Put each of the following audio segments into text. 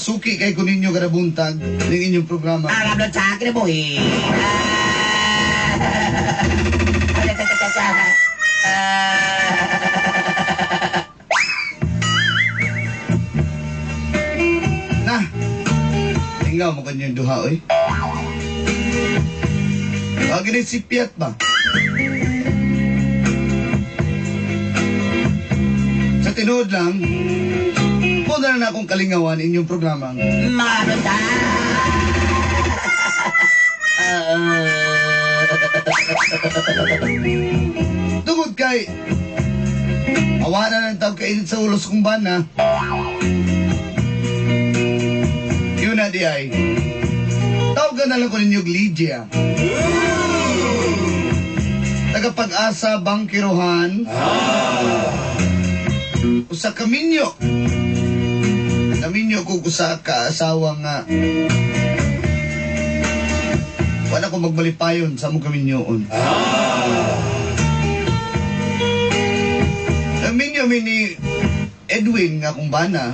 Suki kay ko ninyo kada buntag ning inyong programa. Ang ablon sa kinabuhi. Na. Tingaw mo kanyang duha oy. Wag ni si Piat ba? Sa tinuod lang, muna na akong kalingawan inyong programa. Mga sa. Tungod kay awa na ng tawag kainit sa ulos kong bana. Yun na di ay. Tawagan na lang ko ninyo Lydia. Tagapag-asa Bangkirohan. Usa ka minyo. Naminyo ko usa ka asawa nga wala ko magbalipayon sa mong kaminyoon. Naminyo mi ni Edwin nga kung bana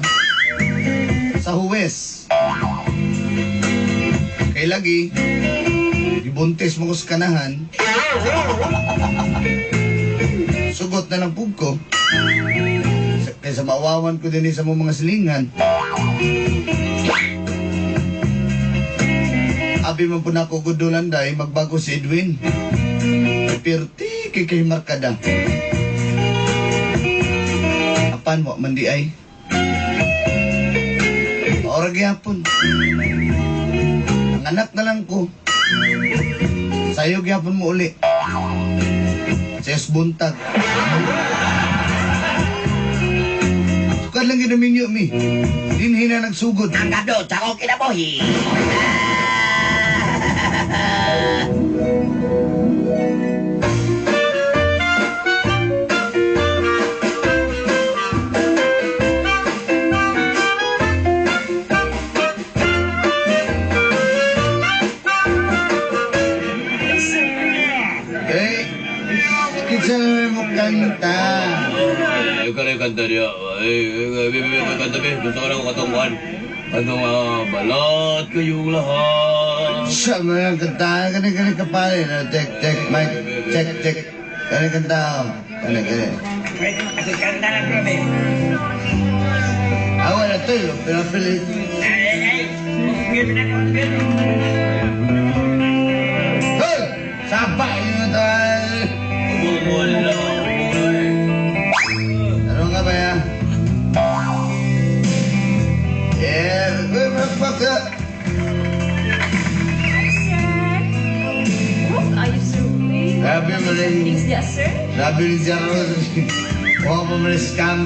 sa Huwes. Kay lagi, gibuntis mo ko sa kanahan. Sugot na lang pug ko. Kaysa maawawan ko din sa mga silingan. Abi man po na ako gudulan day, magbago si Edwin. Pirti kay kay markada. Apan mo man di ay. Ora gyapon. Ang anak na lang ko. Sayo gyapon mo uli. Sa buntag. Sukad lang ginaminyo mi. Dinhi na nagsugod. Ang ablon sa akong kinabuhi. Eh, kinsa naman mo kanta? Ay, ikaw na yung kanta niya. Ay, ay, ay, ay, kanta, be. Gusto ko lang katong kuwan. Katong balat kayong lahat. Siya mo yung kanta. Kani kani kapali. Check, check, mic. Check, check. Kani kanta. Kani, kani. Ako kanta lang, grabe. Ah, wala to. Pinapilit. Ay, ay, Hey! Saba yun tayo. Wala. Ano nga ba yan? Yeah, motherfucker. Hi, sir. Oh, are you so pleased? Grabe mo rin. Things there, sir. Grabe rin siya ron. Huwag mo rin scam.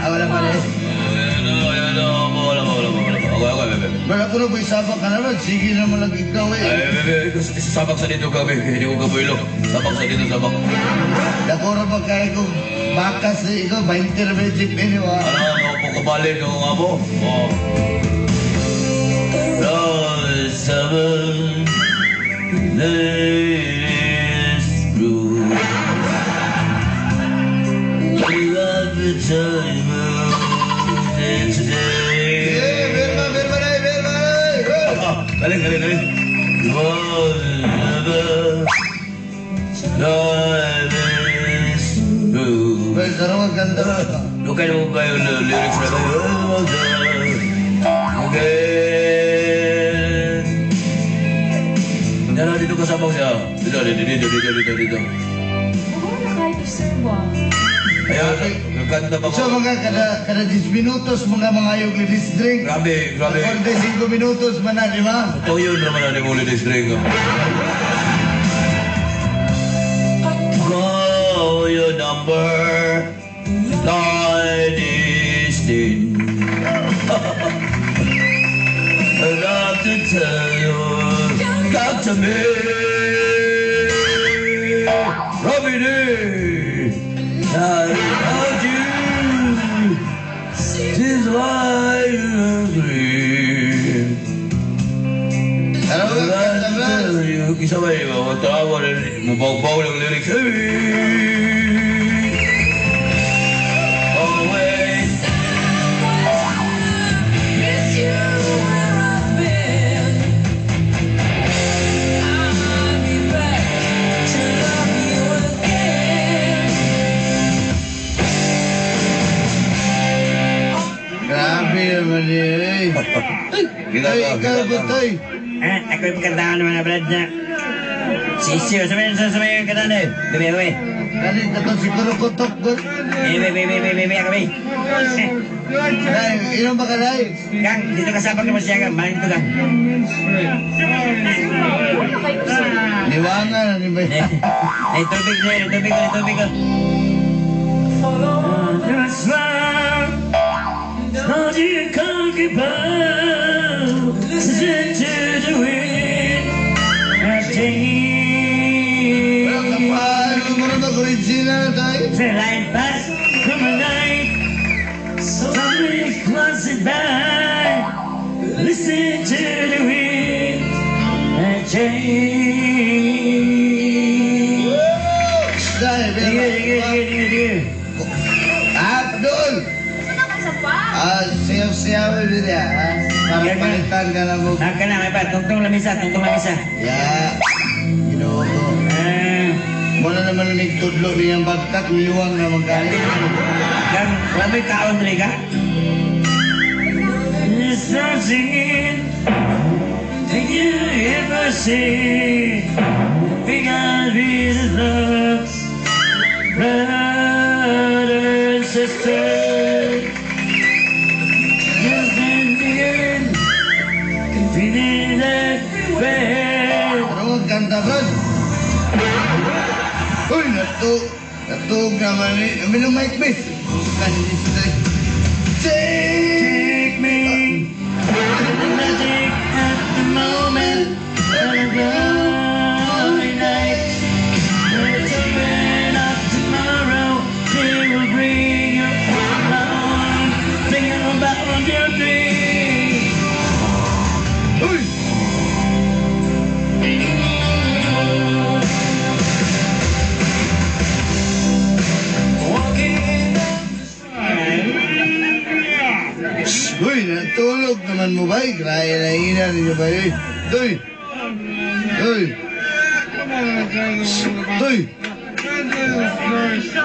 Ah, wala pa rin. Ano, ano, wala, wala, wala. Okay, okay, bebe. Wala ko na ba isabak ka naman? Sige naman lang ikaw eh. Ay, bebe, sabak sa dito gabi. Hindi ko kabuilo. Sabak sa dito, sabak. Dakora ba kaya kung bakas na ikaw, 20 na ba yung jeep anyway? Ano, ano, po kabalik ako nga mo. Oh. Lord, seven, ladies blue. You have the time of today. Eh, berma, berma na, berma na. Ah, galing, galing, galing. Lord, seven, ladies blue. Well, sarap ang ganda. Lukay mo ba yung lyrics na kayo? Okay. Dala dito kasama siya. Dito, dito, dito, dito, dito, dito. Oo, nakaito, sir, ba? Ayun, kanta pa So ko. mga kada 10 minutos mga yung ladies drink. Grabe, grabe. 45 minutos man na, di ba? Totoo yun naman ang mo ladies drink. Call your number 9 is 10. I'd love to tell you, got to me, Robbie D. I love you. This is why you dream. Ano ba kanta ba? Isa ba yung mga tawa na mabawbaw ng lyrics? Always. naman eh. Kita Tay, ka, ikaw kita ba ka. tay? Ah, ako yung pagkantahan naman na brad na. Sisiyo, sabihin sa sabihin yung kantahan eh. Bebe, bebe. Kani ka si Kurukutok ba? Bebe, bebe, bebe, bebe, ako, bebe. Tay, inom ba ka tay? Kang, dito ka sabag naman siya, Kang. Maling dito, Kang. Wala kayo sa... Niwangan, ano ba yan? Ay, tubig na, ay, tubig ko, ay, tubig ko. Wala ka pa, ano mo na mag-original tay? Listen to the wind and change. Tay, Sige, pero... sige, sige, sige, sige. Abdul! Saan ka sa pa? Ah, siyaw-siyaw yun niya, ha? Para Yan, yan. palitan ka na mo. Ah, ka na, may pa. Tungtong lamisa, tungtong lamisa. Ya, ginoo ko. Ah, Muna naman ang nagtudlo niyang bagtak, niwang na magkali. Kang, wala mo'y kaon diri ka? It's something that you ever see. Because we love, brother and sister. Just in the end, feeling that way. Ano ang kanta, Brad? Uy, natug. Natug naman eh. Minum mic, miss. Take me to the magic at the moment of a lonely night. The children of tomorrow, they will bring you along. Thinking about your dreams. Uy! Uy, natulog naman mo ba? Grabe na ina ninyo ba? Uy! Uy! Uy! Uy!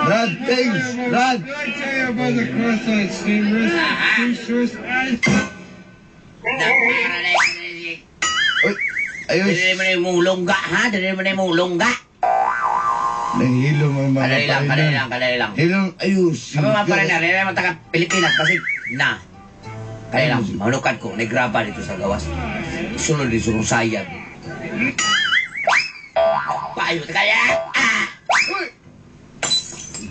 Brad, thanks! Brad! Uy! Ayos! Dili mo na yung lungga, ha? Dili mo na yung lungga. Nahilo mo mga Kadali lang, kadali lang, kadali lang. Hilong, ayos! Kami mga pare na, rin naman taga Pilipinas kasi na. Kaya lang, manukan ko, nagraba dito sa gawas. Sulod din surusayad. Payo, kaya! Ah! Uy!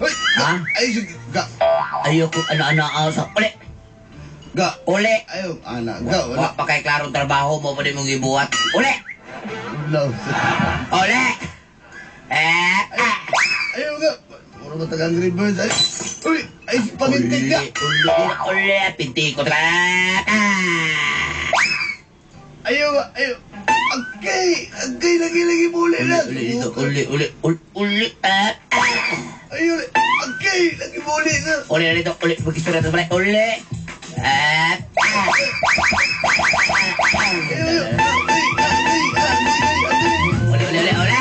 Uy! Ha? Ay, ga! Ayoko, ano-ano, ano, sa uli! Ga! Uli! Ayaw, ana, ga! Wala! Wa pa kay klarong trabaho mo pa din mong ibuhat. Uli! Wala! Uli! Eh, ah! Ayaw ga! Puro ba tagang Angry Birds? Ay! Uy! Ay, si Pamintig ga! Uli, uli, uli, pinti ko. Ah! Ayaw ga! Ayaw! Agay! Agay! Lagi, lagi, muli na! Uli, uli, dito, uli, uli, uli, uli, ah, ah! Ayaw! Agay! Lagi, muli na! Uli na dito, uli, mag-istorya ito pala, uli! Ah, ah! Ayaw! Ayaw! Agay! Agay! Agay! Agay! Uli, uli, uli, uli!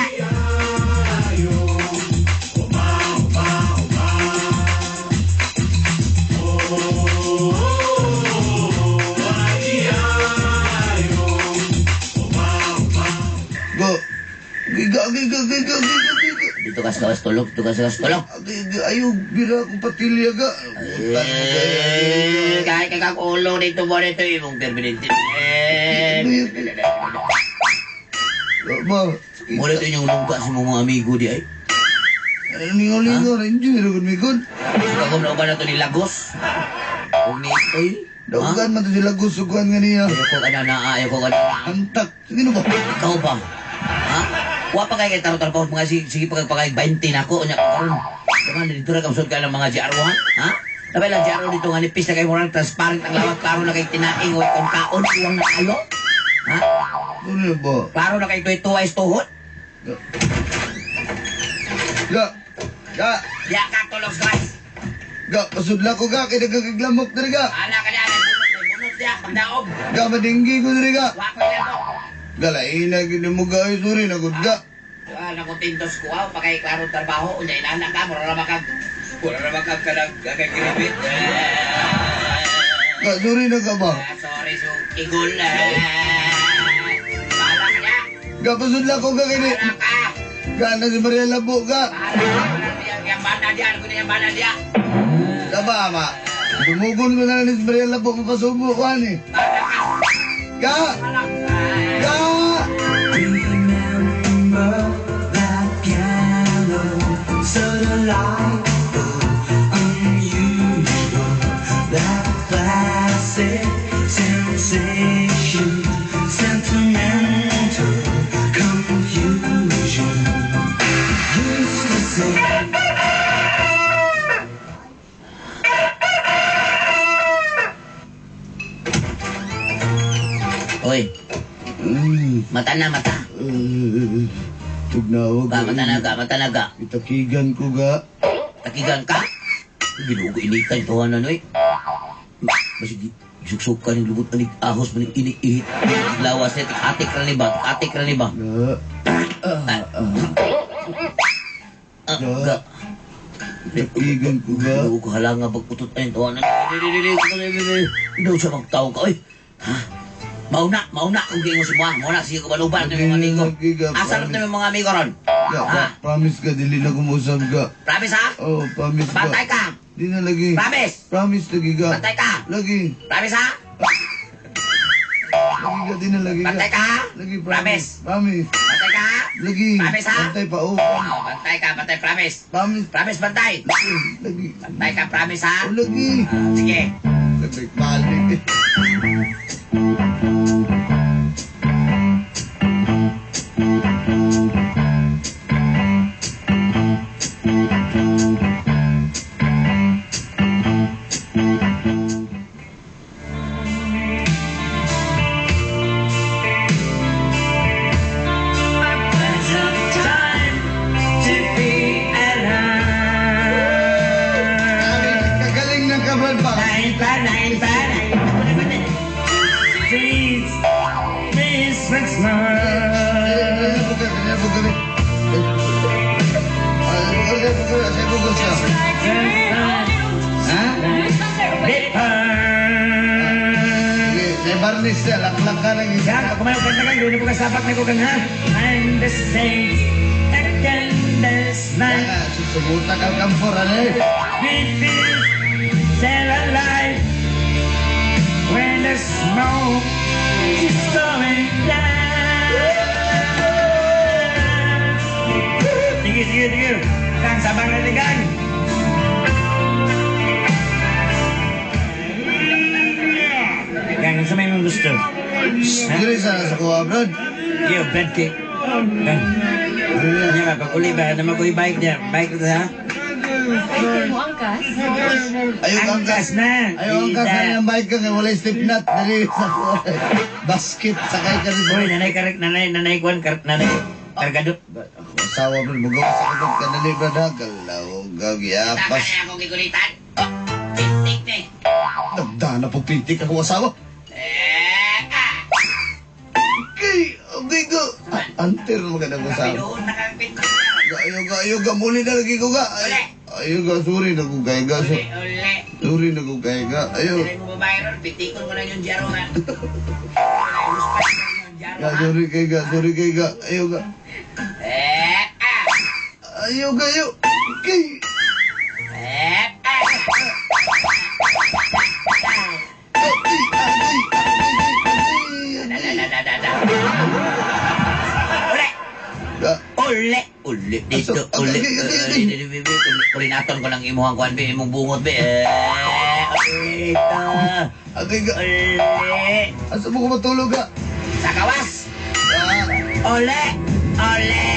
Go! Giga! Giga! Giga! Giga! Giga! Dito ka sa gawas tulog, dito ka sa gawas tulog. Agay! Agay! Ayaw! Bira akong patilya ga! Eh, kahit kay kang ulo dito mo dito, imong permanente. Eh, Ba? mula ito inyong lungga sa mga amigo di ay. Ano ningaw-lingaw? Enjoy! Rugod migod! Kagom na uban na ito ni Lagos. Huwag ni Itoy. Daugan man to sila gusuguan nga niya. Ayoko ka na na, ayoko ka na. Antak! Sige na ba? Ikaw ba? Ha? Wa pa kay taro-taro mga sige, sige pa kay 20 na ako unya karon. Kaman dito ra kamsud ka ng mga GR1, ha? Nabay lang GR dito nga nipis na kay murang transparent ang lawak, klaro na kay tinaing o ikon kaon iwang na kayo. Ha? Ano ba? Klaro na kay tuwa is tuhod. Ga! Ga! Ya ka tulog guys. Ga! Pasudla ko ga! Kaya nagkakaglamok diri ga! Ala ka niya, may bunot, may bunot diya, pagdaog. Ga! Madinggi ko diri ga! Wa ko niya to. Ga! Lain na gini mo ga! Ay, sorry na gud ga! Wa na ko tindos ko aw pa kay klaro trabaho unya inana ka mura ra makag mura ra makag kanang kagiribit. Ga, sorry na ka ba? Ah, sorry, so igol. Bahala ka na. Ga, pasudla ko ga kini. Bahala ka. Ga, na si Maria Labo ga. Bahala ka. Yang bana dia, ako na yung bana dia. Ga ba, ma? Dumugon ko na lang ni si Maria Labo, mapasubo ko ani. Bahala ka. Ga! Bahala ka. Ga! Remember that piano, so delightful, unusual, that classic sensation, sentimental confusion. Used to say. Oy, mata na, mata. Tugnaw Ga, mata na ga, mata na ga. Itakigan ko ga. Takigan ka? Ginoo ko initan ito ano eh. Basig suksok ka ng lubot anig ahos manig iniihit. Lawas niya, atik ra ni ba? Atik ra ni ba? Ga. Ah, Ga. ga. Itakigan ko ga. Ginoo ko hala nga pagputot ay ito ano. Ino sa magtawag ka oy. Ha? Mauna, mauna kung giingon si Buang. Mauna sige ko baluban ng mga amigo. Asa na ng mga amigo ron? Ga, Ha? promise ka, dili na kumusab ga. Promise ha? Oh, promise ka. Bantay ka. Di na lagi. Promise. Promise lagi ga. Bantay ka. Lagi. Promise ha? Lagi ga, di na lagi ga. Bantay ka ha? Lagi, Promise. Promise. Bantay ka ha? Lagi. Promise ha? Bantay pa, oh. Oh, bantay ka, bantay, promise. Promise. Promise, bantay. Lagi. Bantay ka, promise ha? Oh, lagi. Ah, sige. Balik. Time to be alive. Kagaling ng kabal pa. Nine pa, nine pa, nine. Please, please, smile. Ha? Barnis siya, laklak ka ng isa. Gang, ako man kanta kang gawin po ka sapak na ko kang ha. I'm the saint again this night. Susubuta ka kamfor, ano eh? We feel still alive when the smoke is going down. Sige, sige, sige. Gang, sabang na gang. Gang, ano sa may mong gusto? Dili sana sa kuha, Brad. Yo, bread cake. Gang. Ano ba, pag uli ba, naman ko yung bike niya. Bike na ha? Ay, mo angkas. Ayaw angkas. Angkas na. Ayaw angkas na yung bike ka, kaya wala step nut. Dali sa kuha. Basket, sakay ka rin. Uy, nanay, nanay, nanay, kuwan, nanay, kargado. Ako asawa, Brad. Magawa sa kagat ka dali, Brad, ha? Galaw, Taka gagyapas. na akong gigulitan. Oh, pitik ni. Nagdana po pitik ako asawa. Eh, ah. Okay, okay ko. Anter mo ka na asawa. Pinuon na kang pitik. Ayaw ga, ayaw ga, muli na lagi ko ga. Ayaw ga, sorry na ko kay ga. Uli, uli. Sorry na ko kay ga. Ayaw. Dili mo babae ron, pitikon ko lang yung jaro nga. Ga, sorry kay ga, sorry kay ga. Ayaw ga. Eh, ah. Ayaw ga, ayaw. Okay. Eh, ah. Ay, ay, ay, ay, Da, ay, da, da, da, da. Uli! Ga. Uli! Uli dito, uli. Ulinaton ko lang imuhang kuan be, imong bungot be. Eh, uli dito. Agay ga. Uli. Asa mo ko matulog ga? Sa kawas. Ah. Uli! Uli!